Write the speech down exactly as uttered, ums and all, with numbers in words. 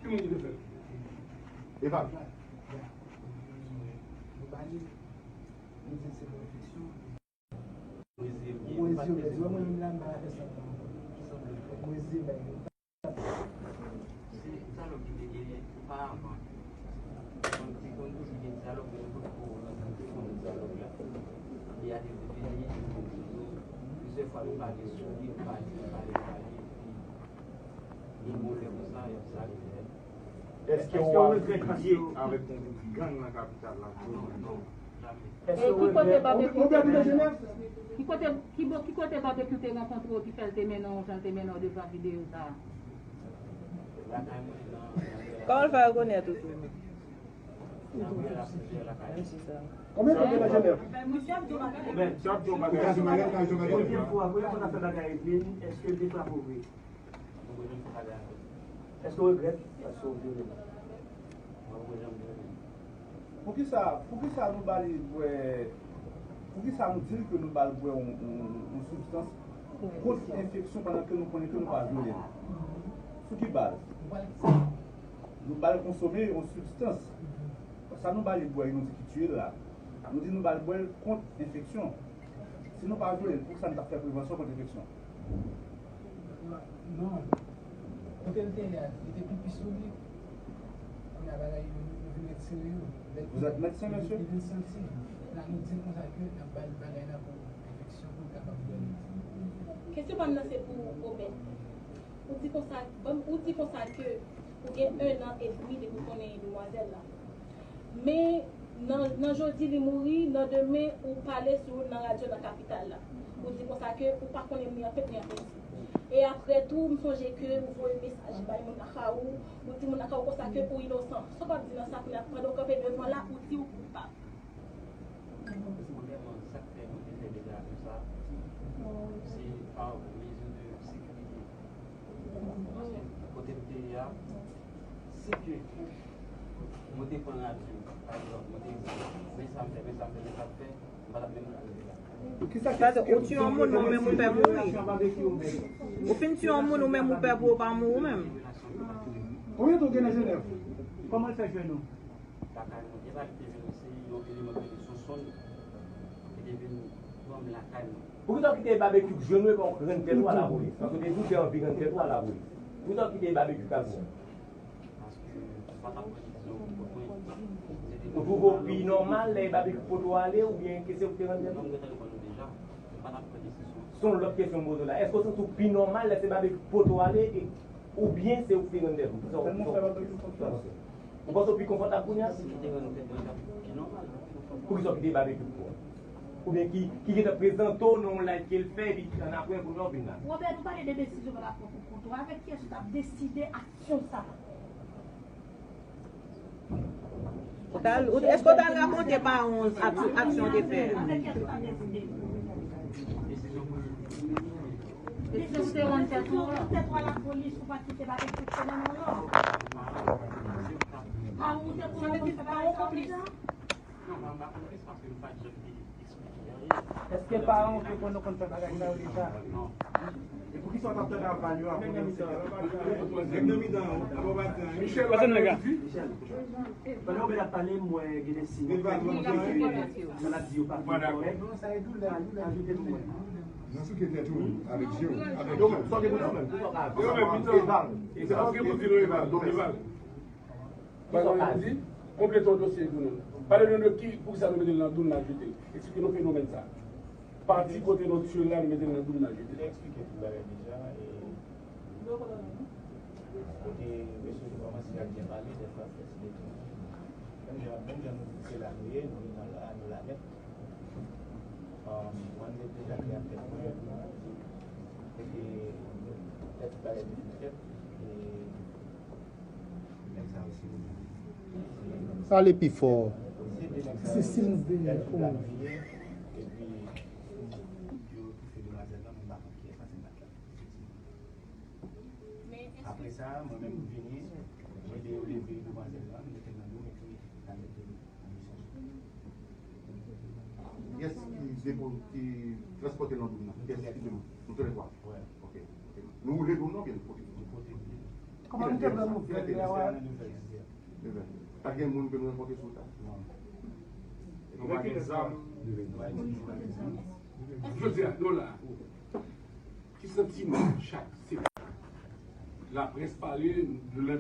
Eval. Se dyalòg ki te genyen oparavan. Konn te konn toujou gen dyalòg, men nou potko rankontre fondman dyalòg la. E a te vini, plizyè fwa nou pale sou li, nou pale, nou pale, nou pale, epi gen yon lè konsa, y ap sa rive. Èske w ap lye avèk yon gwoup gang nan kapital la? Non, non, jamè. E ki kote Babekyou te nan? Ki kote, ki, ki kote Babekyou te rankontre w ki fè l te mennen w jan l te mennen w devan videyo sa a? Kòman l fè rekonèt ou tou? Menm si sa. Konbyen tan w gen nan Jenèv? Premye fwa, premye fwa n ap fè bagay epi, èske l te frape w vre? Èske w regrèt paske w vyole l? Mwen, mwen, janm vyole l. Poukisa, poukisa nou ba li bwè, poukisa nou di l ke nou ba l bwè yon, yon, yon sibstans kont enfeksyon pandan ke nou konnen ke nou pa vyole l? Sou ki baz? Nou ba l konsome yon sibstans. Sa nou ba li bwè, nou di ki tiye l la. Nou di nou ba l bwè l kont enfeksyon. Si nou pa vyole l, poukisa nou t ap fè prevansyon kont enfeksyon? Non. Kote l te ye a, li te pipi sou li. Kounye a bagay yo, yo vin retire yo. Vous êtes médecin, monsieur? Li vin santi. La nou di l konsa ke n ap ba l bagay la pou enfeksyon pou l kapab bwè l. Kesyon pa m nan se pou Obed. Ou di konsa, ban m, ou di konsa ke ou gen ennan edmi depi w konnen demwazèl la. Men nan, nan jodi li mouri, nan demen ou pale sou nan radyo nan kapital la. Ou di konsa ke ou pa konnen ni an tèt ni an peti. E apre tou, m sonje ke ou voye mesaj bay moun lakay ou, ou di moun lakay ou konsa ke ou inosan. Sa w ap di nan sa kounye a, pandan w kanpe devan la, ou di ou koupab? Premyèman, sa k fè nou te fè deklarasyon sa a, se pa mezi de sekirite. Paske kote m te ye a, si ke mwen te pran radyo, pa egzanp, mwen te di, men sa m fè, men sa m fè, men sa m fè, m pa t ap menm ka rive la. Sa te, ou tiye yon moun, ou menm ou pè pou ou. Ou fin tiye yon moun, ou menm ou pè pou ou pa mouri ou menm. Konbyen tan w gen nan Jenèv? Kòman l fè jwenn ou? Lakay mwen. E pa li te vin, se yon eleman ki rele Sonson ki te vin pran m lakay mwen. Poukisa w kite Babekyou jwenn ou epi w rann tèt ou a lapolis? Paske w te di w te anvi rann tèt ou a lapolis. Poukisa w kite Babekyou t al pran w? Paske m pa t ap pran desizyon pou kont mwen. Se te... Ou twouve w pi nòmal lè Babekyou pote w ale oubyen ke se ou ki te rann tèt ou? Non, m gentan reponn ou deja. M pa t ap pran desizyon. Se yon lòt kesyon m poze w la. Èske w santi w pi nòmal lè se Babekyou ki pote w ale e oubyen se ou ki te rann tèt ou? Sa w, sa w, sa w panse? Ou panse w pi konfòtab kounye a? Si m te rann tèt mwen, l t ap pi nòmal. Poukisa w kite Babekyou pran w? Oubyen ki, ki gentan prezante w nan yon live ke l fè, epi annapre kounye a w vin la? Robert, ou pale de desizyon w t ap pran pou kont ou. Avèk kiyès ou t ap deside aksyon sa a? Ou t al, ou, èske w t al rakonte paran w ak, aksyon w te fè? Avèk kiyès ou t ap deside? Desizyon pou li. Desizyon pou te rann tèt ou. Tèt ou a lapolis, ou pa kite bagay fonksyone non. Paran w te pou yon konplis. Non, mwen pa konplis paske nou pa t janm te eksplike anyen. Èske paran w te konn nou konn fè bagay sa yo deja? Non. E poukisa w t ap tande aval yo apre nan mitan? Nèg nan mitan an, apa w pa di anyen? Michel, w ap di anyen? Pandan w bèl ap pale, m wè gen de siy. Eval, w ap di anyen? Maladi yo pa fin kòrèk. Ajoute pou mwen. Nan souke tèt ou avèk je w, avèk je w. Donk, sa w gen pou di menm? Eval. Se pa w gen pou di non, Eval. Donk, Eval. Bagay yo di, konplete yon dosye pou nou. Pale nou de ki, poukisa nou mete l nan dou, n al jete l. Eksplike nou fenomèn sa. Pati kote nou tiye l la, nou mete l nan dou, n al jete l. Te eksplike tout bagay deja, e kote mesye yo kòmanse ap byen pale, dèfwa fè ti detounen. Menm jan, menm jan nou di se la nou ye, nou vin nan la, nou la nèt. Mwen, m te deja klè ak tèt mwen, e ke tèt bagay deja fèt, e Pale pi fò. Se si nou vle. Apre sa, mwen menm m vini, m ede yo leve demwazèl lan, m mete l nan do m epi m al mete l nan misyon. Kiyès ki depo, ki transpòte l nan do m nan? Kiyès ki depo? Nou tou lè twa? Wi. Ok, ok. Nou woule do m nan oubyen nou pote? Nou pote. Kòman nou te pran nouvèl lè a? Pa gen moun ke nou rankontre sou ta. Nou pa gen zam. Jodi a, nou la. Ki santiman chak semen? Laprès pale, nou lè